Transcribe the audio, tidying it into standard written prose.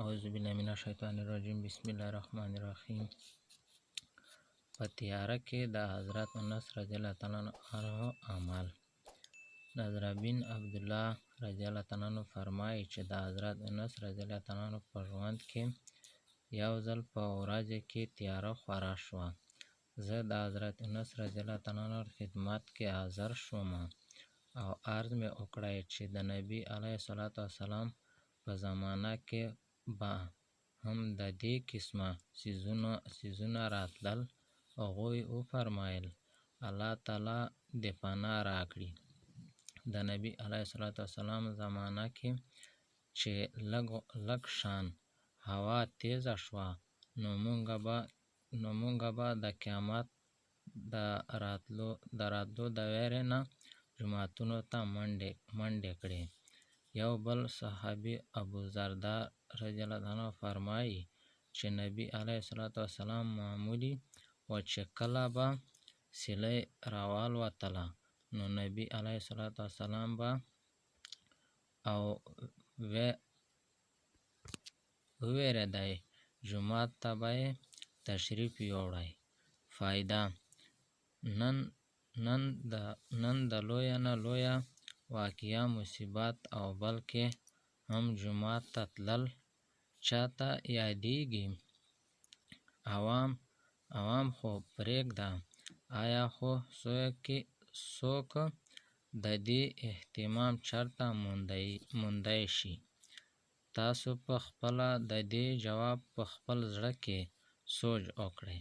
اعوذ بالله من الشیطان الرجیم، بسم الله الرحمن الرحیم. په تیاره کې د حضرت انس رضی الله تعالی عنہ عمل. نضر بن عبدالله رضی الله تعالی عنہ فرمایي چې د حضرت انس رضی الله تعالی عنہ په ژوند کې یو ځل په ورځې کې تیاره خوره شوه. زه د حضرت انس رضی الله تعالی عنہ خدمت کې حاضر شوم او عرض مې وکړی چې د نبي علیه الصلاة والسلام په زمانه کې به هم د دې قسمه څیزونه راتلل؟ هغوی وفرمایل: الله تعالی دې پناه راکړي، د نبي علیه الصلاة والسلام زمانه کې چې لږ شان هوا تیزه شوه نو مونږه به د قیامت د راتلو د ویرې نه جوماتونو ته منډې کړې. یو بل صحابي ابو الدرداء رضی الله عنه فرمایي چې نبي علیه الصلاة والسلام معمولي و چې کله به سیلۍ راوالوتله نو نبي علیه الصلاة والسلام به او وویرېدی، جومات ته به یې تشریف یووړی. فایده: نن د لویه نه لویه واقعه، مصیبت او بل کې هم جومات ته تلل چاته یادېږي؟ عوام خو پرېږده، آیا خو څوک د دې اهتمام چرته موندی شي؟ تاسو په خپله د دې جواب په خپل زړه کې سوچ وکړئ.